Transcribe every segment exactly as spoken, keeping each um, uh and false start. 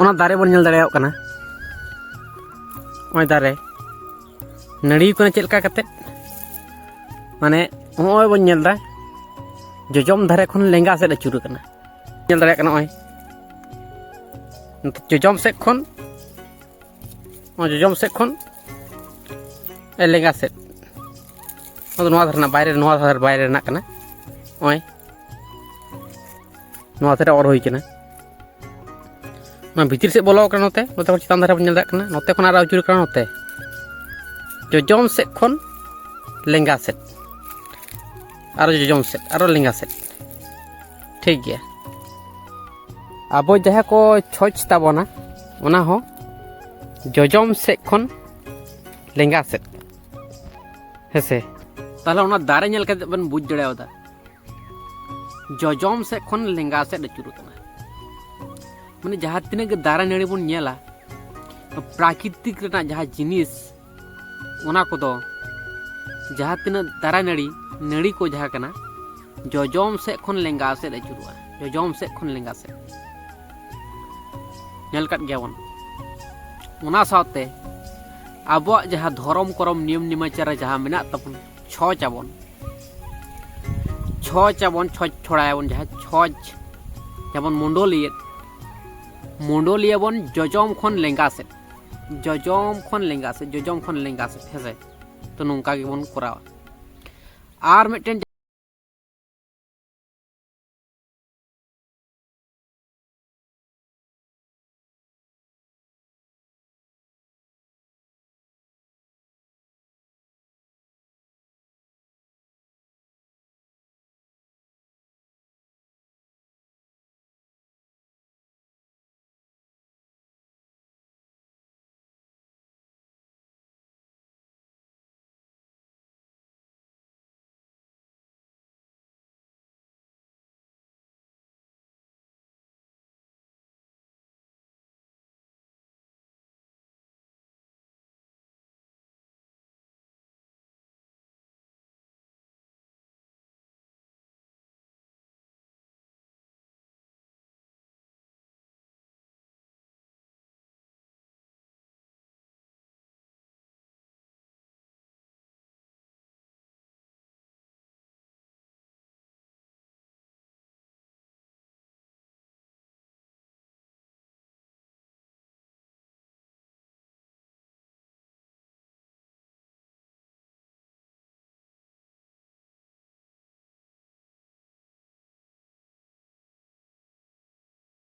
ᱚᱱᱟ ᱫᱟᱨᱮ ᱵᱚᱱ ᱧᱮᱞ ᱫᱟᱲᱮᱭᱟᱜ ᱠᱟᱱᱟ᱾ ᱱᱚᱜᱼᱚᱭ ᱫᱟᱨᱮ ᱱᱟᱹᱲᱤ ᱠᱟᱱᱟ ᱪᱮᱫ ᱞᱮᱠᱟ ᱠᱟᱛᱮ, ᱢᱟᱱᱮ ᱱᱚᱜᱼᱚᱭ ᱵᱚᱱ ᱧᱮᱞ ᱮᱫᱟ ᱡᱚᱡᱚᱢ ᱫᱷᱟᱨᱮ ᱠᱷᱚᱱ ᱞᱮᱸᱜᱟ ᱥᱮᱫ ᱟᱹᱪᱩᱨ ᱟᱠᱟᱱᱟ᱾ ᱧᱮᱞ ᱫᱟᱲᱮᱭᱟᱜ ᱠᱟᱱᱟ ᱱᱚᱜᱼᱚᱭ ᱡᱚᱡᱚᱢ ᱥᱮᱫ ᱠᱷᱚᱱ, ᱱᱚᱜᱼᱚᱭ ᱡᱚᱡᱚᱢ ᱥᱮᱫ ᱠᱷᱚᱱ ᱞᱮᱸᱜᱟ ᱥᱮᱫ᱾ ᱱᱚᱣᱟ ᱫᱚ ᱱᱚᱣᱟ ᱫᱷᱟᱨᱮ ᱨᱮᱱᱟᱜ ᱵᱟᱭᱨᱮ, ᱱᱚᱣᱟ ᱫᱷᱟᱨᱮ ᱵᱟᱭᱨᱮ ᱨᱮᱱᱟᱜ ᱠᱟᱱᱟ᱾ ᱱᱚᱜᱼᱚᱭ ᱱᱚᱣᱟ ᱫᱷᱟᱨᱮ ᱚᱨ ᱦᱩᱭ ᱠᱟᱱᱟ᱾ ᱱᱚᱣᱟ ᱵᱷᱤᱛᱤᱨ ᱥᱮᱫ ᱵᱚᱞᱚ ᱟᱠᱟᱱᱟ ᱱᱚᱛᱮ, ᱱᱚᱛᱮ ᱠᱷᱚᱱ ᱪᱮᱛᱟᱱ ᱫᱷᱟᱨᱮ ᱵᱚᱱ ᱧᱮᱞ ᱫᱟᱲᱮᱭᱟᱜ ᱠᱟᱱᱟ, ᱱᱚᱛᱮ ᱠᱷᱚᱱ ᱟᱨᱚ ᱟᱹᱪᱩᱨ ᱠᱟᱱᱟ ᱱᱚᱛᱮ᱾ ᱡᱚᱡᱚᱢ ᱥᱮᱫ ᱠᱷᱚᱱ ᱞᱮᱸᱜᱟ ᱥᱮᱫ, ᱟᱨᱚ ᱡᱚᱡᱚᱢ ᱥᱮᱫ, ᱟᱨᱚ ᱞᱮᱸᱜᱟ ᱥᱮᱫ᱾ ᱴᱷᱤᱠ ᱜᱮᱭᱟ᱾ ᱟᱵᱚ ᱡᱟᱦᱟᱸ ᱠᱚ ᱪᱷᱚᱪ ᱛᱟᱵᱚᱱᱟ, ᱚᱱᱟ ᱦᱚᱸ ᱡᱚᱡᱚᱢ ᱥᱮᱫ ᱠᱷᱚᱱ ᱞᱮᱸᱜᱟ ᱥᱮᱫ᱾ ᱦᱮᱸᱥᱮ? ᱛᱟᱦᱞᱮ ᱚᱱᱟ ᱫᱟᱨᱮ ᱧᱮᱞ ᱠᱟᱛᱮ ᱵᱚᱱ ᱵᱩᱡᱽ ᱫᱟᱲᱮᱭᱟᱫᱟ, ᱡᱚᱡᱚᱢ ᱥᱮᱫ ᱠᱷᱚᱱ ᱞᱮᱸᱜᱟ ᱥᱮᱫ ᱟᱹᱪᱩᱨ ᱟᱠᱟᱱᱟ᱾ ᱢᱟᱱᱮ ᱡᱟᱦᱟᱸ ᱛᱤᱱᱟᱹᱜ ᱜᱮ ᱫᱟᱨᱮ ᱱᱟᱹᱲᱤ ᱵᱚᱱ ᱧᱮᱞᱟ, ᱯᱨᱟᱠᱨᱤᱛᱤᱠ ᱨᱮᱱᱟᱜ ᱡᱟᱦᱟᱸ ᱡᱤᱱᱤᱥ, ᱚᱱᱟ ᱠᱚᱫᱚ ᱡᱟᱦᱟᱸ ᱛᱤᱱᱟᱹᱜ ᱫᱟᱨᱮ ᱱᱟᱹᱲᱤ, ᱱᱟᱹᱲᱤ ᱠᱚ ᱡᱟᱦᱟᱸ ᱠᱟᱱᱟ, ᱡᱚᱡᱚᱢ ᱥᱮᱫ ᱠᱷᱚᱱ ᱞᱮᱸᱜᱟ ᱥᱮᱫ ᱟᱹᱪᱩᱨᱚᱜᱼᱟ, ᱡᱚᱡᱚᱢ ᱥᱮᱫ ᱠᱷᱚᱱ ᱞᱮᱸᱜᱟ ᱥᱮᱫ᱾ ᱧᱮᱞ ᱠᱟᱫ ᱜᱮᱭᱟᱵᱚᱱ᱾ ᱚᱱᱟ ᱥᱟᱶᱛᱮ ᱟᱵᱚᱣᱟᱜ ᱡᱟᱦᱟᱸ ᱫᱷᱚᱨᱚᱢ ᱠᱚᱨᱚᱢ ᱱᱤᱭᱚᱢ ᱱᱤᱢᱟᱪᱟᱨ ᱨᱮ ᱡᱟᱦᱟᱸ ᱢᱮᱱᱟᱜ ᱛᱟᱵᱚᱱ, ᱪᱷᱚᱪ ᱟᱵᱚᱱ, ᱪᱷᱚᱪ ᱟᱵᱚᱱ, ᱪᱷᱚᱪ ᱪᱷᱚᱲᱟᱭᱟᱵᱚᱱ, ᱡᱟᱦᱟᱸ ᱪᱷᱚᱪ, ᱡᱮᱢᱚᱱ ᱢᱩᱰᱚᱞᱤᱭᱟᱹ, ᱢᱩᱰᱚᱞᱤᱭᱟᱹ ᱵᱚᱱ ᱡᱚᱡᱚᱢ ᱠᱷᱚᱱ ᱞᱮᱸᱜᱟ ᱥᱮᱫ, ᱡᱚᱡᱚᱢ ᱠᱷᱚᱱ ᱞᱮᱸᱜᱟ ᱥᱮᱫ, ᱡᱚᱡᱚᱢ ᱠᱷᱚᱱ ᱞᱮᱸᱜᱟ ᱥᱮᱫ, ᱦᱮᱸᱥᱮ? ᱛᱚ ᱱᱚᱝᱠᱟ ᱜᱮᱵᱚᱱ ᱠᱚᱨᱟᱣᱟ᱾ ᱟᱨ ᱢᱤᱫᱴᱮᱱ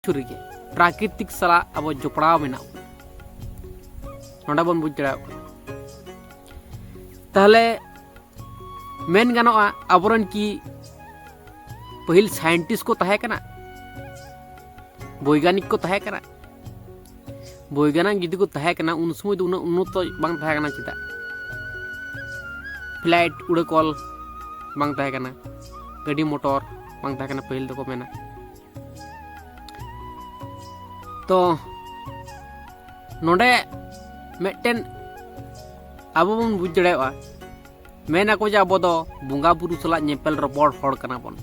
ᱠᱤᱪᱷᱩ ᱨᱮᱜᱮ ᱯᱨᱟᱠᱨᱤᱛᱤᱠ ᱥᱟᱞᱟᱜ ᱟᱵᱚ ᱡᱚᱯᱲᱟᱣ ᱢᱮᱱᱟᱜ ᱵᱚᱱᱟ᱾ ᱱᱚᱰᱮ ᱵᱚᱱ ᱵᱩᱡᱽ ᱫᱟᱲᱮᱭᱟᱜ ᱠᱟᱱᱟ᱾ ᱛᱟᱦᱞᱮ ᱢᱮᱱ ᱜᱟᱱᱚᱜᱼᱟ, ᱟᱵᱚᱨᱮᱱ ᱠᱤ ᱯᱟᱹᱦᱤᱞ ᱥᱟᱭᱮᱱᱴᱤᱥᱴ ᱠᱚ ᱛᱟᱦᱮᱸ ᱠᱟᱱᱟ, ᱵᱳᱭᱜᱟᱱᱤᱠ ᱠᱚ ᱛᱟᱦᱮᱸ ᱠᱟᱱᱟ? ᱵᱳᱭᱜᱟᱱᱤᱠ ᱡᱩᱫᱤ ᱠᱚ ᱛᱟᱦᱮᱸ ᱠᱟᱱᱟ, ᱩᱱ ᱥᱚᱢᱚᱭ ᱫᱚ ᱩᱱᱟᱹᱜ ᱩᱱᱱᱚᱛᱚ ᱵᱟᱝ ᱛᱟᱦᱮᱸ ᱠᱟᱱᱟ᱾ ᱪᱮᱫᱟᱜ? ᱯᱷᱞᱟᱭᱤᱴ, ᱩᱲᱟᱹᱠᱚᱞ ᱵᱟᱝ ᱛᱟᱦᱮᱸ ᱠᱟᱱᱟ, ᱜᱟᱹᱰᱤ ᱢᱚᱴᱚᱨ ᱵᱟᱝ ᱛᱟᱦᱮᱸ ᱠᱟᱱᱟ, ᱯᱟᱹᱦᱤᱞ ᱫᱚᱠᱚ ᱢᱮᱱᱟ᱾ ᱛᱚ ᱱᱚᱰᱮ ᱢᱤᱫᱴᱮᱱ ᱟᱵᱚ ᱵᱚᱱ ᱵᱩᱡᱽ ᱫᱟᱲᱮᱭᱟᱜᱼᱟ, ᱢᱮᱱ ᱟᱠᱚ ᱡᱮ ᱟᱵᱚ ᱫᱚ ᱵᱚᱸᱜᱟ ᱵᱩᱨᱩ ᱥᱟᱞᱟᱜ ᱧᱮᱯᱮᱞ ᱨᱚᱯᱚᱲ ᱦᱚᱲ ᱠᱟᱱᱟ ᱵᱚᱱ,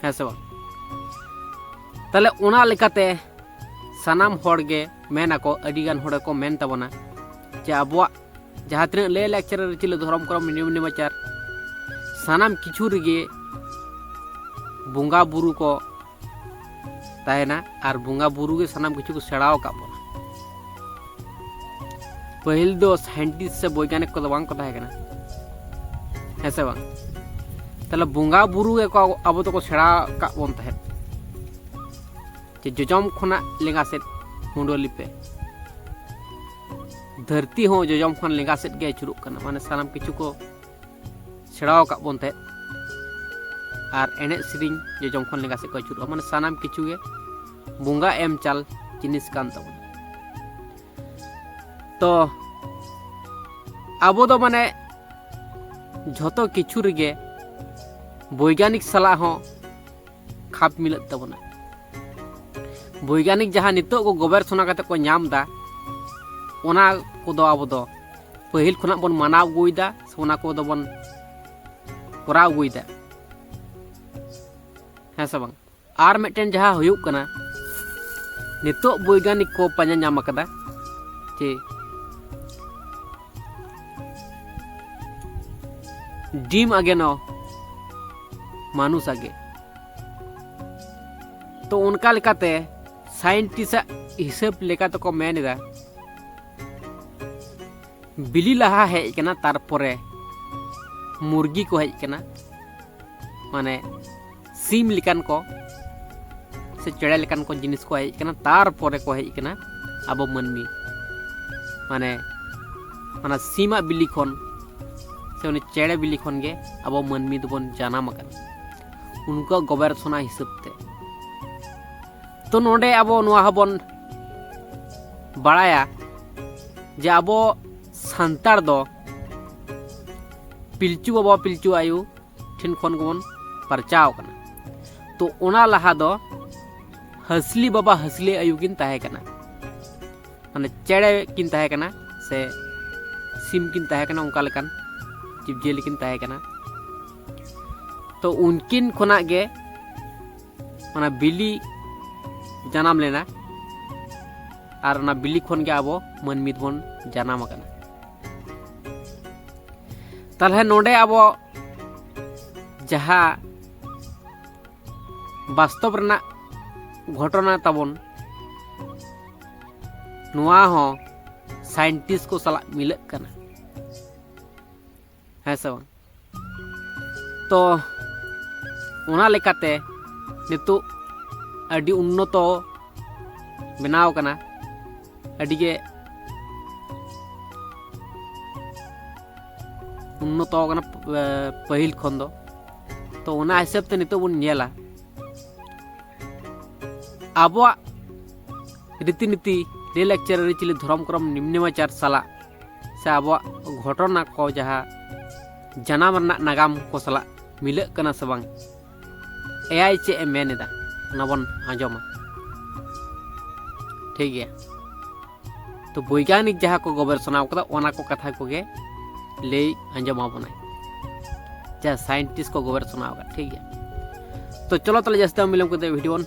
ᱦᱮᱸ ᱥᱮ ᱵᱟᱝ? ᱛᱟᱦᱞᱮ ᱚᱱᱟ ᱞᱮᱠᱟᱛᱮ ᱥᱟᱱᱟᱢ ᱦᱚᱲ ᱜᱮ ᱢᱮᱱ ᱟᱠᱚ, ᱟᱹᱰᱤ ᱜᱟᱱ ᱦᱚᱲ ᱜᱮᱠᱚ ᱢᱮᱱ ᱛᱟᱵᱚᱱᱟ ᱡᱮ ᱟᱵᱚᱣᱟᱜ ᱡᱟᱦᱟᱸ ᱛᱤᱱᱟᱹᱜ ᱞᱟᱹᱭ ᱞᱟᱠᱪᱟᱨ, ᱟᱹᱨᱤᱪᱟᱹᱞᱤ, ᱫᱷᱚᱨᱚᱢ, ᱠᱚᱨᱚᱢ, ᱱᱤᱭᱚᱢ ᱱᱮᱢᱟᱪᱟᱨ, ᱥᱟᱱᱟᱢ ᱠᱤᱪᱷᱩ ᱨᱮᱜᱮ ᱵᱚᱸᱜᱟ ᱵᱩᱨᱩ ᱠᱚ ᱛᱟᱦᱮᱱᱟ ᱟᱨ ᱵᱚᱸᱜᱟ ᱵᱩᱨᱩ ᱜᱮ ᱥᱟᱱᱟᱢ ᱠᱤᱪᱷᱩ ᱠᱚ ᱥᱮᱬᱟ ᱟᱠᱟᱫ ᱵᱚᱱᱟ᱾ ᱯᱟᱹᱦᱤᱞ ᱫᱚ ᱥᱟᱭᱮᱱᱴᱤᱥᱴ ᱥᱮ ᱵᱳᱭᱜᱟᱱᱤᱠ ᱠᱚᱫᱚ ᱵᱟᱝ ᱠᱚ ᱛᱟᱦᱮᱸ ᱠᱟᱱᱟ, ᱦᱮᱸ ᱥᱮ ᱵᱟᱝ? ᱛᱟᱦᱞᱮ ᱵᱚᱸᱜᱟ ᱵᱩᱨᱩ ᱜᱮᱠᱚ ᱟᱵᱚ ᱫᱚᱠᱚ ᱥᱮᱬᱟ ᱟᱠᱟᱫ ᱵᱚᱱ ᱛᱟᱦᱮᱸᱫ, ᱡᱮ ᱡᱚᱡᱚᱢ ᱠᱷᱚᱱᱟᱜ ᱞᱮᱸᱜᱟ ᱥᱮᱫ ᱢᱩᱰᱟᱹᱞᱤ ᱯᱮ᱾ ᱫᱷᱟᱹᱨᱛᱤ ᱦᱚᱸ ᱡᱚᱡᱚᱢ ᱠᱷᱚᱱ ᱞᱮᱸᱜᱟ ᱥᱮᱫ ᱜᱮ ᱟᱹᱪᱩᱨᱚᱜ ᱠᱟᱱᱟ, ᱢᱟᱱᱮ ᱥᱟᱱᱟᱢ ᱠᱤᱪᱷᱩ ᱠᱚ ᱥᱮᱬᱟ ᱟᱠᱟᱫ ᱵᱚᱱ ᱛᱟᱦᱮᱸᱫ᱾ ᱟᱨ ᱮᱱᱮᱡ ᱥᱮᱨᱮᱧ ᱡᱚᱡᱚᱢ ᱠᱷᱚᱱ ᱞᱮᱸᱜᱟ ᱥᱮᱫ ᱠᱚ ᱟᱹᱪᱩᱨᱚᱜᱼᱟ, ᱢᱟᱱᱮ ᱥᱟᱱᱟᱢ ᱠᱤᱪᱷᱩ ᱜᱮ ᱵᱚᱸᱜᱟ ᱮᱢ ᱪᱟᱞ ᱡᱤᱱᱤᱥ ᱠᱟᱱ ᱛᱟᱵᱚᱱᱟ᱾ ᱛᱚ ᱟᱵᱚ ᱫᱚ ᱢᱟᱱᱮ ᱡᱷᱚᱛᱚ ᱠᱤᱪᱷᱩ ᱨᱮᱜᱮ ᱵᱳᱭᱜᱟᱱᱤᱠ ᱥᱟᱞᱟᱜ ᱦᱚᱸ ᱠᱷᱟᱯ ᱢᱤᱞᱟᱹᱜ ᱛᱟᱵᱚᱱᱟ᱾ ᱵᱳᱭᱜᱟᱱᱤᱠ ᱡᱟᱦᱟᱸ ᱱᱤᱛᱚᱜ ᱠᱚ ᱜᱚᱵᱮᱨᱥᱚᱱᱟ ᱠᱟᱛᱮ ᱠᱚ ᱧᱟᱢ ᱮᱫᱟ, ᱚᱱᱟ ᱠᱚᱫᱚ ᱟᱵᱚ ᱫᱚ ᱯᱟᱹᱦᱤᱞ ᱠᱷᱚᱱᱟᱜ ᱵᱚᱱ ᱢᱟᱱᱟᱣ ᱟᱹᱜᱩᱭᱮᱫᱟ, ᱥᱮ ᱚᱱᱟ ᱠᱚᱫᱚ ᱵᱚᱱ ᱠᱚᱨᱟᱣ ᱟᱹᱜᱩᱭᱮᱫᱟ, ᱦᱮᱸ ᱥᱮ ᱵᱟᱝ? ᱟᱨ ᱢᱤᱫᱴᱮᱱ ᱡᱟᱦᱟᱸ ᱦᱩᱭᱩᱜ ᱠᱟᱱᱟ, ᱱᱤᱛᱚᱜ ᱵᱳᱭᱜᱟᱱᱤᱠ ᱠᱚ ᱯᱟᱸᱡᱟ ᱧᱟᱢ ᱟᱠᱟᱫᱟ ᱡᱮ ᱰᱤᱢ ᱟᱜᱮ ᱱᱚ ᱢᱟᱱᱩᱥ ᱟᱜᱮ᱾ ᱛᱚ ᱚᱱᱠᱟ ᱞᱮᱠᱟᱛᱮ ᱥᱟᱭᱮᱱᱴᱤᱥᱴ ᱟᱜ ᱦᱤᱥᱟᱹᱵ ᱞᱮᱠᱟ ᱛᱮᱠᱚ ᱢᱮᱱ ᱮᱫᱟ, ᱵᱤᱞᱤ ᱞᱟᱦᱟ ᱦᱮᱡ ᱠᱟᱱᱟ, ᱛᱟᱨᱯᱚᱨᱮ ᱢᱩᱨᱜᱤ ᱠᱚ ᱦᱮᱡ ᱠᱟᱱᱟ, ᱢᱟᱱᱮ ᱥᱤᱢ ᱞᱮᱠᱟᱱ ᱠᱚ, ᱥᱮ ᱪᱮᱬᱮ ᱞᱮᱠᱟᱱ ᱠᱚ ᱡᱤᱱᱤᱥ ᱠᱚ ᱦᱮᱡ ᱟᱠᱟᱱᱟ, ᱛᱟᱨᱯᱚᱨᱮ ᱠᱚ ᱦᱮᱡ ᱟᱠᱟᱱᱟ ᱟᱵᱚ ᱢᱟᱹᱱᱢᱤ᱾ ᱢᱟᱱᱮ ᱚᱱᱟ ᱥᱤᱢᱟᱜ ᱵᱤᱞᱤ ᱠᱷᱚᱱ ᱥᱮ ᱩᱱᱤ ᱪᱮᱬᱮ ᱵᱤᱞᱤ ᱠᱷᱚᱱ ᱜᱮ ᱟᱵᱚ ᱢᱟᱹᱱᱢᱤ ᱫᱚᱵᱚᱱ ᱡᱟᱱᱟᱢ ᱟᱠᱟᱱᱟ, ᱩᱱᱠᱩᱣᱟᱜ ᱜᱚᱵᱮᱨᱥᱚᱱᱟ ᱦᱤᱥᱟᱹᱵ ᱛᱮ᱾ ᱛᱚ ᱱᱚᱰᱮ ᱟᱵᱚ ᱱᱚᱣᱟ ᱦᱚᱸᱵᱚᱱ ᱵᱟᱲᱟᱭᱟ ᱡᱮ ᱟᱵᱚ ᱥᱟᱱᱛᱟᱲ ᱫᱚ ᱯᱤᱞᱪᱩ ᱵᱟᱵᱟ ᱯᱤᱞᱪᱩ ᱟᱭᱳ ᱴᱷᱮᱱ ᱠᱷᱚᱱ ᱜᱮᱵᱚᱱ ᱯᱟᱨᱪᱟᱣ ᱟᱠᱟᱱᱟ᱾ ᱛᱚ ᱚᱱᱟ ᱞᱟᱦᱟ ᱫᱚ ᱦᱟᱹᱥᱞᱤ ᱵᱟᱵᱟ ᱦᱟᱹᱥᱞᱤ ᱟᱭᱳ ᱠᱤᱱ ᱛᱟᱦᱮᱸ ᱠᱟᱱᱟ, ᱢᱟᱱᱮ ᱪᱮᱬᱮ ᱠᱤᱱ ᱛᱟᱦᱮᱸ ᱠᱟᱱᱟ ᱥᱮ ᱥᱤᱢ ᱠᱤᱱ ᱛᱟᱦᱮᱸ ᱠᱟᱱᱟ, ᱚᱱᱠᱟ ᱞᱮᱠᱟᱱ ᱡᱤᱵᱽᱼᱡᱤᱭᱟᱹᱞᱤ ᱠᱤᱱ ᱛᱟᱦᱮᱸ ᱠᱟᱱᱟ᱾ ᱛᱚ ᱩᱱᱠᱤᱱ ᱠᱷᱚᱱᱟᱜ ᱜᱮ ᱚᱱᱟ ᱵᱤᱞᱤ ᱡᱟᱱᱟᱢ ᱞᱮᱱᱟ, ᱟᱨ ᱚᱱᱟ ᱵᱤᱞᱤ ᱠᱷᱚᱱ ᱜᱮ ᱟᱵᱚ ᱢᱟᱹᱱᱢᱤ ᱫᱚᱵᱚᱱ ᱡᱟᱱᱟᱢ ᱟᱠᱟᱱᱟ᱾ ᱛᱟᱦᱞᱮ ᱱᱚᱰᱮ ᱟᱵᱚ ᱡᱟᱦᱟᱸ ᱵᱟᱥᱛᱚᱵ ᱨᱮᱱᱟᱜ ᱜᱷᱚᱴᱚᱱᱟ ᱛᱟᱵᱚᱱ, ᱱᱚᱣᱟ ᱦᱚᱸ ᱥᱟᱭᱮᱱᱴᱤᱥᱴ ᱠᱚ ᱥᱟᱞᱟᱜ ᱢᱤᱞᱟᱹᱜ ᱠᱟᱱᱟ, ᱦᱮᱸ ᱥᱮ ᱵᱟᱝ? ᱛᱚ ᱚᱱᱟ ᱞᱮᱠᱟᱛᱮ ᱱᱤᱛᱚᱜ ᱟᱹᱰᱤ ᱩᱱᱱᱚᱛᱚ ᱵᱮᱱᱟᱣ ᱠᱟᱱᱟ, ᱟᱹᱰᱤ ᱜᱮ ᱩᱱᱱᱚᱛᱚ ᱠᱟᱱᱟ, ᱮ, ᱯᱟᱹᱦᱤᱞ ᱠᱷᱚᱱ ᱫᱚ᱾ ᱛᱚ ᱚᱱᱟ ᱦᱤᱥᱟᱹᱵ ᱛᱮ ᱱᱤᱛᱚᱜ ᱵᱚᱱ ᱧᱮᱞᱟ, ᱟᱵᱚᱣᱟᱜ ᱨᱤᱛᱤᱱᱤᱛᱤ, ᱞᱟᱹᱭᱼᱞᱟᱠᱪᱟᱨ, ᱟᱹᱨᱤᱪᱟᱹᱞᱤ, ᱫᱷᱚᱨᱚᱢ ᱠᱚᱨᱚᱢ, ᱱᱤᱢᱱᱟᱪᱟᱨ ᱥᱟᱞᱟᱜ ᱥᱮ ᱟᱵᱚᱣᱟᱜ ᱜᱷᱚᱴᱚᱱᱟ ᱠᱚ ᱡᱟᱦᱟᱸ ᱡᱟᱱᱟᱢ ᱨᱮᱱᱟᱜ ᱱᱟᱜᱟᱢ ᱠᱚ ᱥᱟᱞᱟᱜ ᱢᱤᱞᱟᱹᱜ ᱠᱟᱱᱟ ᱥᱮ ᱵᱟᱝ, ᱮ ᱟᱭ ᱪᱮᱫ ᱮ ᱢᱮᱱ ᱮᱫᱟ, ᱚᱱᱟ ᱵᱚᱱ ᱟᱸᱡᱚᱢᱟ᱾ ᱴᱷᱤᱠ ᱜᱮᱭᱟ᱾ ᱛᱚ ᱵᱳᱭᱜᱟᱱᱤᱠ ᱡᱟᱦᱟᱸ ᱠᱚ ᱜᱚᱵᱮᱥᱚᱱᱟ ᱟᱠᱟᱫᱟ, ᱚᱱᱟ ᱠᱚ ᱠᱟᱛᱷᱟ ᱠᱚᱜᱮ ᱞᱟᱹᱭ ᱟᱸᱡᱚᱢ ᱟᱵᱚᱱᱟᱭ, ᱡᱟᱦᱟᱸ ᱥᱟᱭᱮᱱᱴᱤᱥᱴ ᱠᱚ ᱜᱚᱵᱮᱥᱚᱱᱟ ᱟᱠᱟᱫᱟ᱾ ᱴᱷᱤᱠ ᱜᱮᱭᱟ᱾ ᱛᱚ ᱪᱚᱞᱚ ᱛᱟᱦᱞᱮ ᱡᱟᱹᱥᱛᱤ ᱵᱟᱝ ᱵᱤᱞᱚᱢ ᱠᱟᱛᱮ ᱵᱷᱤᱰᱤᱭᱳ ᱵᱚᱱ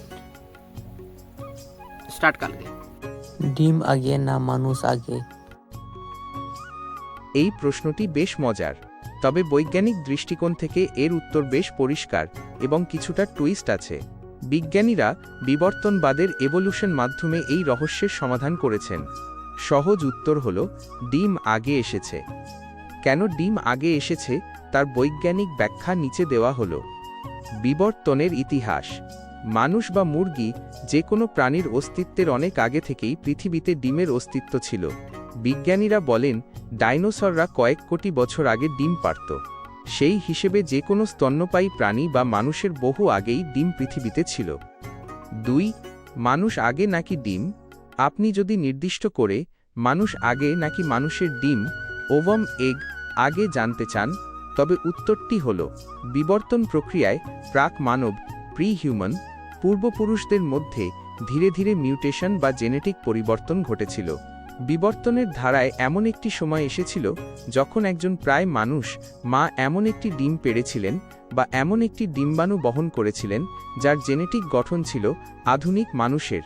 ᱥᱴᱟᱨᱴ ᱠᱟᱜ ᱞᱮᱜᱮ᱾ ডিম আগে না মানুষ আগে? এই প্রশ্নটি বেশ মজার। তবে বৈজ্ঞানিক দৃষ্টিকোণ থেকে এর উত্তর বেশ পরিষ্কার এবং কিছুটা টুইস্ট আছে। বিজ্ঞানীরা বিবর্তনবাদের এভোলিউশন মাধ্যমে এই রহস্যের সমাধান করেছেন। সহজ উত্তর হল ডিম আগে এসেছে। কেন ডিম আগে এসেছে, তার বৈজ্ঞানিক ব্যাখ্যা নিচে দেওয়া হলো। বিবর্তনের ইতিহাস। মানুষ বা মুরগি, যে কোনো প্রাণীর অস্তিত্বের অনেক আগে থেকেই পৃথিবীতে ডিমের অস্তিত্ব ছিল। বিজ্ঞানীরা বলেন, ডাইনোসররা কয়েক কোটি বছর আগে ডিম পাড়ত। সেই হিসেবে যে কোনো স্তন্যপায়ী প্রাণী বা মানুষের বহু আগেই ডিম পৃথিবীতে ছিল। দুই, মানুষ আগে নাকি ডিম? আপনি যদি নির্দিষ্ট করে মানুষ আগে নাকি মানুষের ডিম, ওভাম এগ, আগে জানতে চান, তবে উত্তরটি হল, বিবর্তন প্রক্রিয়ায় প্রাক মানব, প্রি হিউম্যান, পূর্বপুরুষদের মধ্যে ধীরে ধীরে মিউটেশন বা জেনেটিক পরিবর্তন ঘটেছিল। বিবর্তনের ধারায় এমন একটি সময় এসেছিল, যখন একজন প্রায় মানুষ মা এমন একটি ডিম পেড়েছিলেন বা এমন একটি ডিম্বাণু বহন করেছিলেন, যার জেনেটিক গঠন ছিল আধুনিক মানুষের,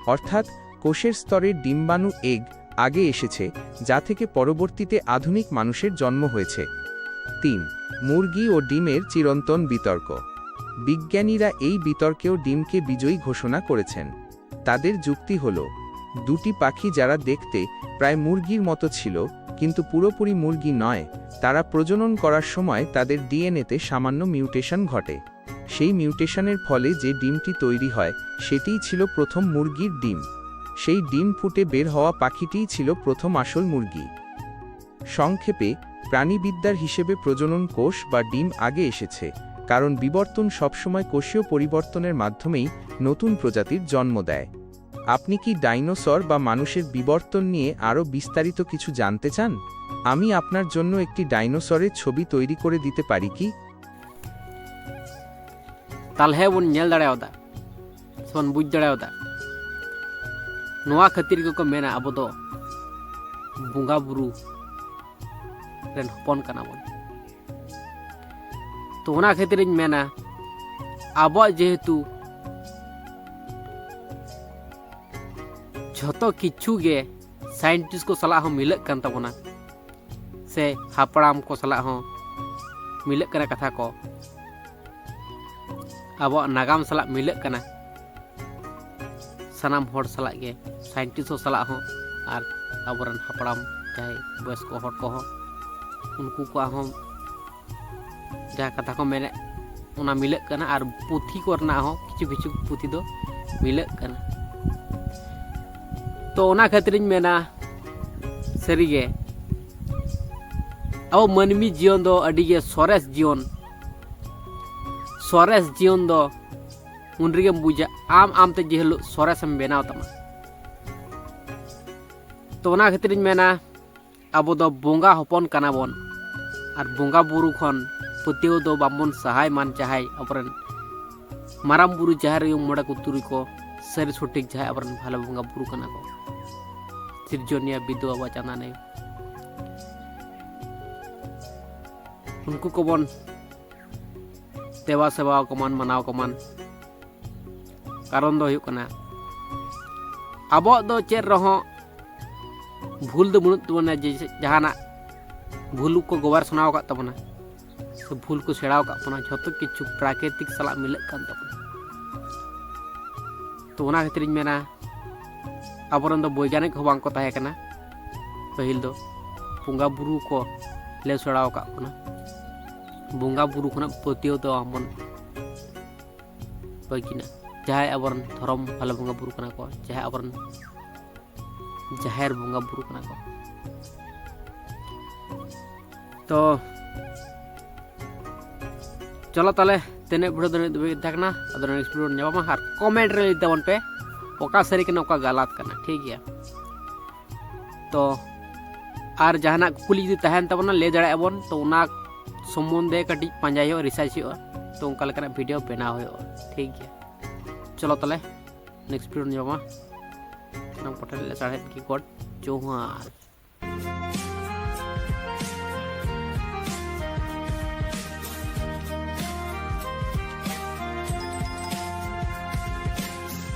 অর্থাৎ কোষের স্তরে ডিম্বাণু এগ আগে এসেছে, যা থেকে পরবর্তীতে আধুনিক মানুষের জন্ম হয়েছে। তিন, মুরগি ও ডিমের চিরন্তন বিতর্ক। বিজ্ঞানীরা এই বিতর্কেও ডিমকে বিজয়ী ঘোষণা করেছেন। তাদের যুক্তি হল, দুটি পাখি যারা দেখতে প্রায় মুরগির মতো ছিল, কিন্তু পুরোপুরি মুরগি নয়, তারা প্রজনন করার সময় তাদের ডিএনএতে সামান্য মিউটেশন ঘটে। সেই মিউটেশনের ফলে যে ডিমটি তৈরি হয়, সেটিই ছিল প্রথম মুরগির ডিম। সেই ডিম ফুটে বের হওয়া পাখিটিই ছিল প্রথম আসল মুরগি। সংক্ষেপে, প্রাণীবিদ্যার হিসেবে প্রজনন কোষ বা ডিম আগে এসেছে, কারণ বিবর্তন সবসময় কোষীয় পরিবর্তনের মাধ্যমেই নতুন প্রজাতির জন্ম দেয়। আপনি কি ডাইনোসর বা মানুষের বিবর্তন নিয়ে আরও বিস্তারিত কিছু জানতে চান? আমি আপনার জন্য একটি ডাইনোসরের ছবি তৈরি করে দিতে পারি কি? ᱛᱟᱞᱦᱮ ᱵᱚᱱ ᱧᱮᱞ ᱫᱟᱲᱮᱭᱟᱫᱟ ᱥᱮ ᱵᱚᱱ ᱵᱩᱡᱽ ᱫᱟᱲᱮᱭᱟᱫᱟ᱾ ᱱᱚᱣᱟ ᱠᱷᱟᱹᱛᱤᱨ ᱜᱮᱠᱚ ᱢᱮᱱᱟ ᱟᱵᱚ ᱫᱚ ᱵᱚᱸᱜᱟ ᱵᱩᱨᱩ ᱨᱮᱱ ᱦᱚᱯᱚᱱ ᱠᱟᱱᱟ ᱵᱚᱱ᱾ ᱛᱚ ᱚᱱᱟ ᱠᱷᱟᱹᱛᱤᱨᱤᱧ ᱢᱮᱱᱟ, ᱟᱵᱚᱣᱟᱜ ᱡᱮᱦᱮᱛᱩ ᱡᱷᱚᱛᱚ ᱠᱤᱪᱷᱩ ᱜᱮ ᱥᱟᱭᱮᱱᱴᱤᱥᱴ ᱠᱚ ᱥᱟᱞᱟᱜ ᱦᱚᱸ ᱢᱤᱞᱟᱹᱜ ᱠᱟᱱ ᱛᱟᱵᱚᱱᱟ, ᱥᱮ ᱦᱟᱯᱲᱟᱢ ᱠᱚ ᱥᱟᱞᱟᱜ ᱦᱚᱸ ᱢᱤᱞᱟᱹᱜ ᱠᱟᱱᱟ ᱠᱟᱛᱷᱟ ᱠᱚ, ᱟᱵᱚᱣᱟᱜ ᱱᱟᱜᱟᱢ ᱥᱟᱞᱟᱜ ᱢᱤᱞᱟᱹᱜ ᱠᱟᱱᱟ᱾ ᱥᱟᱱᱟᱢ ᱦᱚᱲ ᱥᱟᱞᱟᱜ ᱜᱮ, ᱥᱟᱭᱮᱱᱴᱤᱥᱴ ᱠᱚ ᱥᱟᱞᱟᱜ ᱦᱚᱸ ᱟᱨ ᱟᱵᱚᱨᱮᱱ ᱦᱟᱯᱲᱟᱢ ᱡᱟᱦᱟᱸᱭ ᱵᱚᱭᱚᱥᱠᱚ ᱦᱚᱲ ᱠᱚᱦᱚᱸ, ᱩᱱᱠᱩ ᱠᱚᱣᱟᱜ ᱦᱚᱸ ᱡᱟᱦᱟᱸ ᱠᱟᱛᱷᱟ ᱠᱚ ᱢᱮᱱᱮᱫ, ᱚᱱᱟ ᱢᱤᱞᱟᱹᱜ ᱠᱟᱱᱟ, ᱟᱨ ᱯᱩᱛᱷᱤ ᱠᱚᱨᱮᱱᱟᱜ ᱦᱚᱸ ᱠᱤᱪᱷᱩ ᱠᱤᱪᱷᱩ ᱯᱩᱛᱷᱤ ᱫᱚ ᱢᱤᱞᱟᱹᱜ ᱠᱟᱱᱟ᱾ ᱛᱚ ᱚᱱᱟ ᱠᱷᱟᱹᱛᱤᱨᱤᱧ ᱢᱮᱱᱟ, ᱥᱟᱹᱨᱤᱜᱮ ᱟᱵᱚ ᱢᱟᱹᱱᱢᱤ ᱡᱤᱭᱚᱱ ᱫᱚ ᱟᱹᱰᱤᱜᱮ ᱥᱚᱨᱮᱥ ᱡᱤᱭᱚᱱ᱾ ᱥᱚᱨᱮᱥ ᱡᱤᱭᱚᱱ ᱫᱚ ᱩᱱ ᱨᱮᱜᱮᱢ ᱵᱩᱡᱟ, ᱟᱢ ᱟᱢᱛᱮ ᱡᱮ ᱦᱤᱞᱳᱜ ᱥᱚᱨᱮᱥᱮᱢ ᱵᱮᱱᱟᱣ ᱛᱟᱢᱟ᱾ ᱛᱚ ᱚᱱᱟ ᱠᱷᱟᱹᱛᱤᱨᱤᱧ ᱢᱮᱱᱟ, ᱟᱵᱚ ᱫᱚ ᱵᱚᱸᱜᱟ ᱦᱚᱯᱚᱱ ᱠᱟᱱᱟ ᱵᱚᱱ, ᱟᱨ ᱵᱚᱸᱜᱟ ᱵᱩᱨᱩ ᱠᱷᱚᱱ ᱯᱟᱹᱛᱭᱟᱹᱣ ᱫᱚ ᱵᱟᱝᱵᱚᱱ ᱥᱟᱦᱟᱭ ᱢᱟᱱ ᱡᱟᱦᱟᱸᱭ ᱟᱵᱚᱨᱮᱱ ᱢᱟᱨᱟᱝ ᱵᱩᱨᱩ, ᱡᱟᱦᱮᱨ ᱟᱭᱳ, ᱢᱚᱬᱮ ᱠᱚ ᱛᱩᱨᱩᱭ ᱠᱚ ᱥᱟᱹᱨᱤ ᱥᱚᱴᱷᱤᱠ ᱡᱟᱦᱟᱸᱭ ᱟᱵᱚᱨᱮᱱ ᱵᱷᱟᱞᱮ ᱵᱚᱸᱜᱟ ᱵᱩᱨᱩ ᱠᱟᱱᱟ ᱠᱚ, ᱥᱤᱨᱡᱚᱱᱤᱭᱟᱹ ᱵᱤᱫᱩ ᱵᱟᱵᱟ ᱪᱟᱸᱫᱟᱱ ᱟᱭᱳ, ᱩᱱᱠᱩ ᱠᱚᱵᱚᱱ ᱫᱮᱵᱟ ᱥᱮᱵᱟ ᱠᱚᱢᱟᱱ, ᱢᱟᱱᱟᱣ ᱠᱚᱢᱟᱱ᱾ ᱠᱟᱨᱚᱱ ᱫᱚ ᱦᱩᱭᱩᱜ ᱠᱟᱱᱟ, ᱟᱵᱚᱣᱟᱜ ᱫᱚ ᱪᱮᱫ ᱨᱮᱦᱚᱸ ᱵᱷᱩᱞ ᱫᱚ ᱵᱟᱹᱱᱩᱜ ᱛᱟᱵᱚᱱᱟ, ᱡᱮ ᱡᱟᱦᱟᱱᱟᱜ ᱵᱷᱩᱞ ᱠᱚ ᱜᱚᱵᱟᱨ ᱥᱟᱱᱟᱣ ᱟᱠᱟᱫ ᱛᱟᱵᱚᱱᱟ, ᱥᱮ ᱵᱷᱩᱞ ᱠᱚ ᱥᱮᱬᱟᱣ ᱟᱠᱟᱫ ᱵᱚᱱᱟ, ᱡᱷᱚᱛᱚ ᱠᱤᱪᱷᱩ ᱯᱨᱟᱠᱨᱤᱛᱤᱠ ᱥᱟᱞᱟᱜ ᱢᱤᱞᱟᱹᱜ ᱠᱟᱱ ᱛᱟᱵᱚᱱᱟ᱾ ᱛᱚ ᱚᱱᱟ ᱠᱷᱟᱹᱛᱤᱨᱤᱧ ᱢᱮᱱᱟ, ᱟᱵᱚᱨᱮᱱ ᱫᱚ ᱵᱳᱭᱜᱟᱱᱤᱠ ᱦᱚᱸ ᱵᱟᱝ ᱠᱚ ᱛᱟᱦᱮᱸ ᱠᱟᱱᱟ ᱯᱟᱹᱦᱤᱞ ᱫᱚ᱾ ᱵᱚᱸᱜᱟ ᱵᱩᱨᱩ ᱠᱚ ᱞᱟᱹᱭ ᱥᱮᱬᱟᱣ ᱟᱠᱟᱫ ᱵᱚᱱᱟ᱾ ᱵᱚᱸᱜᱟ ᱵᱩᱨᱩ ᱠᱷᱚᱱᱟᱜ ᱯᱟᱹᱛᱭᱟᱹᱣ ᱫᱚ ᱟᱢ ᱵᱚᱱ ᱵᱟᱹᱜᱤᱱᱟ᱾ ᱡᱟᱦᱟᱸᱭ ᱟᱵᱚᱨᱮᱱ ᱫᱷᱚᱨᱚᱢ ᱵᱷᱟᱞᱮ ᱵᱚᱸᱜᱟ ᱵᱩᱨᱩ ᱠᱟᱱᱟ ᱠᱚ, ᱡᱟᱦᱟᱸᱭ ᱟᱵᱚᱨᱮᱱ ᱡᱟᱦᱮᱨ ᱵᱚᱸᱜᱟ ᱵᱩᱨᱩ ᱠᱟᱱᱟ ᱠᱚ᱾ ᱛᱚ ᱪᱚᱞᱚ ᱛᱟᱦᱞᱮ, ᱛᱮᱱᱮᱜ ᱵᱷᱤᱰᱤᱭᱳ ᱫᱚ ᱱᱤᱛ ᱫᱷᱟᱹᱵᱤᱡ ᱛᱟᱦᱮᱸ ᱠᱟᱱᱟ᱾ ᱟᱫᱚ ᱱᱮᱠᱥᱴ ᱵᱷᱤᱰᱤᱭᱳ ᱧᱟᱯᱟᱢᱟ, ᱟᱨ ᱠᱚᱢᱮᱱᱴ ᱨᱮ ᱞᱟᱹᱭ ᱛᱟᱵᱚᱱ ᱯᱮ ᱚᱠᱟ ᱥᱟᱹᱨᱤ ᱠᱟᱱᱟ, ᱚᱠᱟ ᱜᱟᱞᱟᱛ ᱠᱟᱱᱟ, ᱴᱷᱤᱠ ᱜᱮᱭᱟ? ᱛᱚ ᱟᱨ ᱡᱟᱦᱟᱱᱟᱜ ᱠᱩᱠᱞᱤ ᱡᱩᱫᱤ ᱛᱟᱦᱮᱱ ᱛᱟᱵᱚᱱᱟ, ᱞᱟᱹᱭ ᱫᱟᱲᱮᱭᱟᱜᱼᱟ ᱵᱚᱱ᱾ ᱛᱚ ᱚᱱᱟ ᱥᱚᱢᱵᱚᱱᱫᱷᱮ ᱠᱟᱹᱴᱤᱡ ᱯᱟᱸᱡᱟᱭ ᱦᱩᱭᱩᱜᱼᱟ, ᱨᱤᱥᱟᱨᱪ ᱦᱩᱭᱩᱜᱼᱟ, ᱛᱚ ᱚᱱᱠᱟ ᱞᱮᱠᱟᱱᱟᱜ ᱵᱷᱤᱰᱤᱭᱳ ᱵᱮᱱᱟᱣ ᱦᱩᱭᱩᱜᱼᱟ, ᱴᱷᱤᱠ ᱜᱮᱭᱟ? ᱪᱚᱞᱚ ᱛᱟᱦᱞᱮ, ᱱᱮᱠᱥᱴ ᱵᱷᱤᱰᱤᱭᱳ ᱧᱟᱯᱟᱢᱟ᱾ ᱥᱟᱱᱟᱢ ᱠᱚᱴᱷᱮᱱ ᱞᱟᱥᱟᱲᱦᱮᱫ ᱜᱮ ᱜᱚᱰ ᱡᱚᱦᱟᱨ᱾